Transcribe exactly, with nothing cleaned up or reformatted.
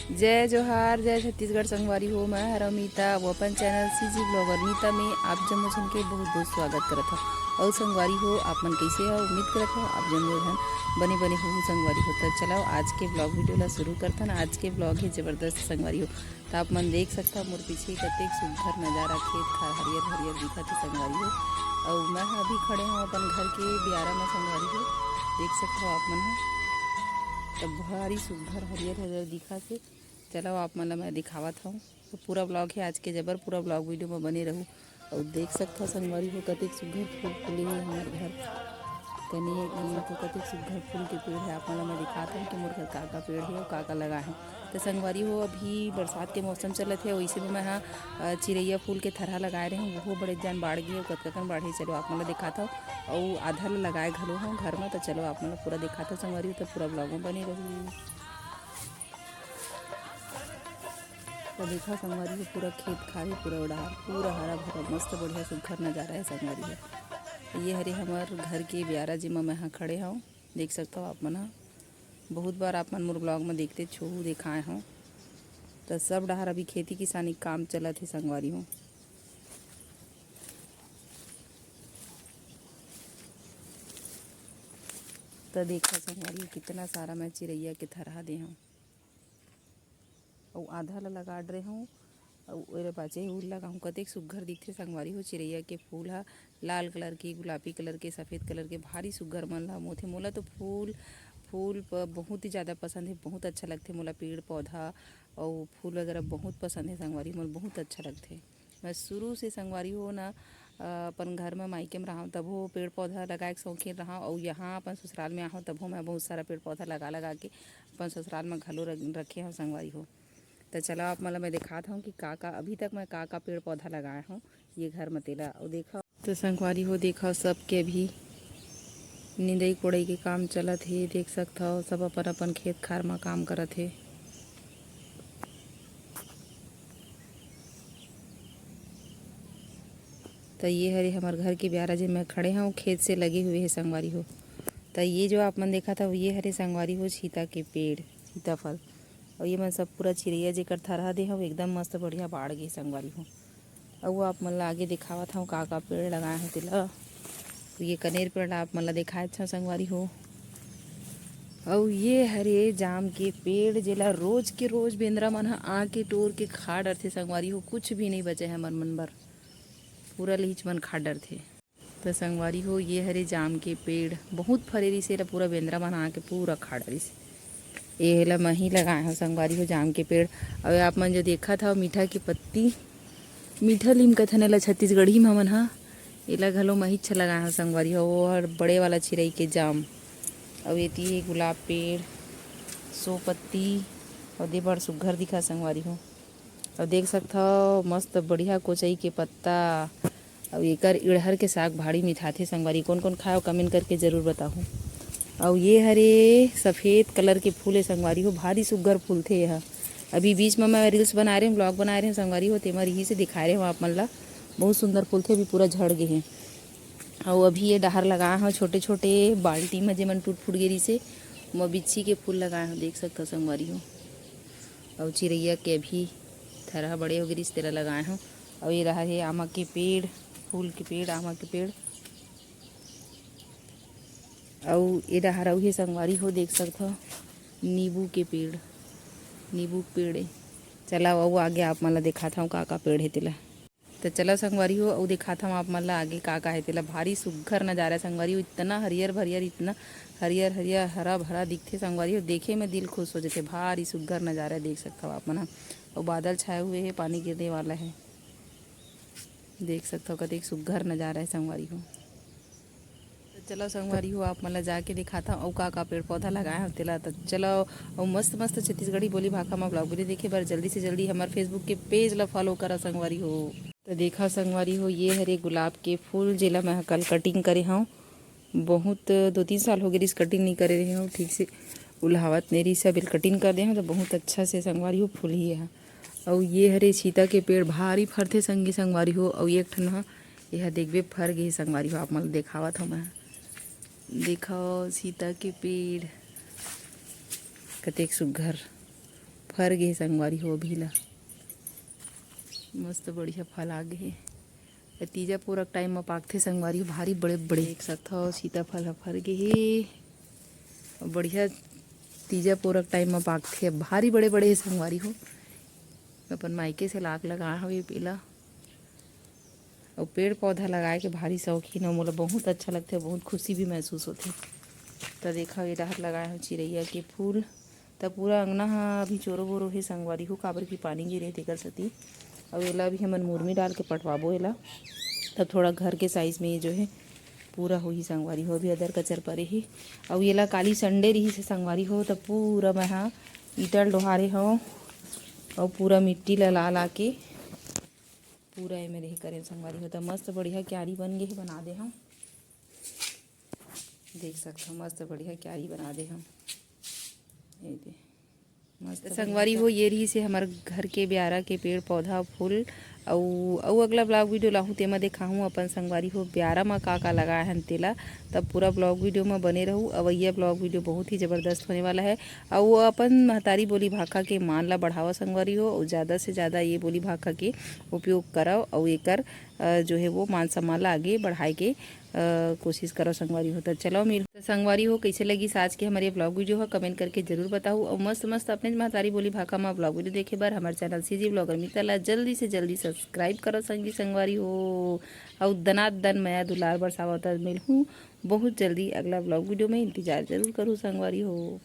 जय जोहार, जय छत्तीसगढ़ संगवारी हो। मैं हर अमिता, वो अपन चैनल सीजी ब्लॉगर मीता में आप जम्मो झन के बहुत बहुत स्वागत करत हव। अउ संगवारी हो, आप मन कैसे हो? उम्मीद करत हव आप जम्मो झन बने बने हो संगवारी हो। त चलो आज के ब्लॉग वीडियो ला शुरू करथन। आज के ब्लॉग हे जबरदस्त संगवारी हो। त आप मन देख सकता मोर पीछे कतेक सुंदर नजारा, खेत खार हरियर हरियर दिखत हे संगवारी हो। अउ मैं ह अभी खड़े हव अपन घर के बियारा म संगवारी हो, देख सकता आप मन ह। त भारी सुंदर हरियर हरियर दिखत हे। चलो आप मन ला मैं दिखावत हव। तो पूरा ब्लॉग हे आज के जबर, पूरा ब्लॉग वीडियो में बने रहू। अउ देख सकत हव संगवारी हो, कतेक सुघर फूल फूले हे हमर घर। कने एक दिन तो कतेक सुघर फूल के पेड़ हे, आप मन ला मैं दिखात हव कि मोर घर का का पेड़ हे अउ का का लगा हे। तो संगवारी हो, अभी बरसात के मौसम चलत हे, वैसे में मैं ह, अ, चिरैया फूल के थरहा लगाए रहे हूँ, वो बड़े जान बाढ़ गे, कतका कन बाढ़े, चलो आप मन ला दिखात हव। अउ आधा ला लगाए घलो हूँ घर में, तो चलो आप मन ला पूरा दिखात हव संगवारी हो, तो पूरा ब्लॉग में बने रहू। तो देखा संगवारी हो, पूरा खेत खार हे, पूरा उड़ार, पूरा हरा भरा, मस्त बढ़िया सुघर नजारा हे संगवारी हो। ये हरे हमर घर के बियारा, जेमा मैं ह खड़े हव। देख सकत हव आप मन ह, बहुत बार आप मन मोर ब्लॉग में देखते छो, देखाए हव। तो सब डहार अभी खेती किसानी काम चलत हे संगवारी हो। तो देखा संगवारी हो, कितना सारा मैं चिरैया के थरहा दे हव। अउ आधा ला लगा डरे हूँ, अउ ओरे बाचे उल लगाहूँ। कतेक सुग्घर दिखथे संगवारी हो, चिरैया के फूल ह लाल कलर के, गुलाबी कलर के, सफेद कलर के, भारी सुग्घर मन ला मोथे। मोला तो फूल, फूल प-, बहुत ही ज़्यादा पसंद हे, बहुत अच्छा लगथे मोला। पेड़ पौधा अउ फूल वगैरह बहुत पसंद हे संगवारी, मोला बहुत अच्छा लगथे। मैं शुरू से संगवारी हो ना, अ, अपन घर में मायके में रहंव तभो पेड़ पौधा लगाए के शौकीन रहंव, अउ यहाँ अपन ससुराल में आहंव तभो मैं बहुत सारा पेड़ पौधा लगा लगा के अपन ससुराल में घलो रख-, रखे हव संगवारी हो। त चला आप मन ला मैं दिखात हव कि का का अभी तक मैं का का पेड़ पौधा लगाए हव ये घर में तेला। अउ देखा तो संगवारी हो, देखा सबके अभी निंदई कोड़ई के काम चलत हे। देख सकत हव सब अपन अपन खेत खार में काम करत हे। त ये हरे हमर घर के बियारा, जेन मैं खड़े हव, खेत से लगे हुए हे संगवारी हो। त ये जो आप मन देखत हव, ये हरे संगवारी हो सीता के पेड़, सीताफल। अउ ये मन सब पूरा चिरैया जेकर थरहा दे हव, एकदम मस्त बढ़िया बाढ़ गे संगवारी हो। अउ आप मन ला आगे देखावत हव का का पेड़ लगाए हव तेला। तो ये कनेर पेड़ ला आप मन ला देखाए हव संगवारी हो। अउ ये हरे जाम के पेड़, जेला रोज के रोज बेंदरा मन ह आके टोर के खा डरथे संगवारी हो। कुछ भी नहीं बचे हे हमर मन बर, पूरा लिहिच मन खा डरथे। त संगवारी हो, ये हरे जाम के पेड़, बहुत फरे रिहिस, एला पूरा बेंदरा मन आके पूरा खा डरिस। एला मही लगाए हव संगवारी हो, जाम के पेड़। अउ आप मन जो देखत हव मीठा के पत्ती, मीठा लीम कथन एला छत्तीसगढ़ी म हमन ह, एला घलो महीच लगाए हव संगवारी हो। वो हर बड़े वाला चिरई के जाम, अउ एती हे गुलाब पेड़, सो पत्ती, अउ दे बड़ सुग्घर दिखा संगवारी हो। अउ देख सकत हव मस्त बढ़िया कोचई के पत्ता, अउ एकर इड़हर के साग भारी मिठाथे संगवारी। कोन कोन खाए हो कमेंट करके जरूर बताहू। अउ ये हरे सफेद कलर के फूल हे संगवारी हो, भारी सुग्घर फूलथे एहा। अभी बीच म मैं रील्स बनाए रहेंव, ब्लॉग बनाए रहेंव संगवारी हो, तेमा रिहिस हे दिखाए रहेंव आप मन ला। बहुत सुंदर फूलथे, अभी पूरा झड़ गे हे। अउ अभी ये डहार लगाए हव छोटे छोटे बाल्टी म, जेमन टूट फूट गे रिहिस हे, ओमा बिच्छी के फूल लगाए हव, देख सकत हव संगवारी हो। अउ चिरैया के अभी थरहा बड़े हो गे रिहिस, तेला लगाए हव। अउ ये रहा हे आमा के पेड़, फूल के पेड़, आमा के पेड़। अउ ये डहार अउ हे संगवारी हो, देख सकत हव नींबू के पेड़, नींबू के पेड़ ए। चला अउ आगे आप मन ला देखात हव का का पेड़ हे तेला। त चला संगवारी हो, अउ देखात हव आप मन ला आगे का का हे तेला। भारी सुग्घर नजारा हे संगवारी हो, इतना हरियर भरियर, इतना हरियर हरियर हरा भरा दिखथे संगवारी हो, देखे में दिल खुश हो जथे। भारी सुग्घर नजारा देख सकत हव आप मन ह। अउ बादल छाए हुए हे, पानी गिरने वाला हे। देख सकत हव कतेक सुग्घर नजारा हे संगवारी हो। त चलो संगवारी हो, आप मन ला जाके दिखात हव अउ का का पेड़ पौधा लगाए हव तेला। त चलो, अउ मस्त मस्त छत्तीसगढ़ी बोली भाखा म ब्लॉग वीडियो देखे बर जल्दी से जल्दी हमर Facebook के पेज ला फॉलो करा संगवारी हो। त देखा संगवारी हो, ये हरे गुलाब के फूल, जेला मैं ह कल कटिंग करे हव। बहुत दो तीन साल हो गे रिहिस, कटिंग नइ करे रहे हव, ठीक से उलहावत नइ रिहिस, अभी कटिंग कर दे हव, त बहुत अच्छा से संगवारी हो फूलही एहा। अउ ये हरे सीता के पेड़, भारी फरथे संगी संगवारी हो। अउ एक ठन ह, एहा देखबे फर गे हे संगवारी हो, आप मन ल देखावत हव मैं। देखव सीता के पेड़ कतेक सुग्घर फर गे हे संगवारी हो अभी ला, मस्त बढ़िया फल आ गे हे। ए तीजा पोरा के टाइम म पाकथे संगवारी हो, भारी बड़े बड़े। देख सकथव, सीताफल ह फर गे हे, अउ बढ़िया तीजा पोरा के टाइम म पाकथे, भारी बड़े बड़े हे संगवारी हो। अपन मायके से लाके लगाए हवे पेला, अउ पेड़ पौधा लगाए के भारी शौकीन हव, मोला बहुत अच्छा लगथे, बहुत खुशी भी महसूस होथे। त देखव, ए डहर लगाए हव चिरैया के फूल, त पूरा अंगना ह अभी चोरो बोरो हे संगवारी हो, काबर कि पानी गिरे तेकर सेती। अउ एला अभी हमन मुरमी डाल के पटवाबो एला, तब थोड़ा घर के साइज में ये जो है पूरा होही संगवारी हो। अभी अदर कचर परे हे, अउ एला काली संडे रिहिस हे संगवारी हो, त पूरा मैं ह ईटा ल डोहारे हव अउ पूरा मिट्टी ल ला ला के पूरा एमे रेहे करेन संगवारी हो। त मस्त बढ़िया क्यारी बन गे हे, बना दे हव, देख सकथव मस्त बढ़िया क्यारी बना दे हव। ये दे मस्त संगवारी हो, ये रिहिस हे हमर घर के ब्यारा के पेड़ पौधा फूल। अउ अउ अगला ब्लॉग वीडियो लाहूँ, तेमा देखाहूँ अपन संगवारी हो ब्यारा म का का लगाए हन तेला। तब पूरा ब्लॉग वीडियो म बने रहू, अवइया ब्लॉग वीडियो बहुत ही जबरदस्त होने वाला है। अउ अपन महतारी बोली भाखा के मान ला बढ़ावा संगवारी हो, अउ ज़्यादा से ज़्यादा ये बोली भाखा के उपयोग करव, अउ एकर अ, जो है वो मान सम्मान ला आगे बढ़ाए के अ, कोशिश करव संगवारी हो। त चलो मिल त संगवारी हो, कैसे लगिस आज के हमर ये ब्लॉग वीडियो ह, कमेंट करके जरूर बताहू। अउ मस्त मस्त अपने महतारी बोली भाखा म ब्लॉग वीडियो देखे बर हमर चैनल सीजी ब्लॉगर मिता ला जल्दी से जल्दी सब्सक्राइब करव संगी संगवारी हो। अउ दनादन मया दुलार बरसावत मिलहूँ बहुत जल्दी अगला ब्लॉग वीडियो में, इंतजार जरूर करू संगवारी हो।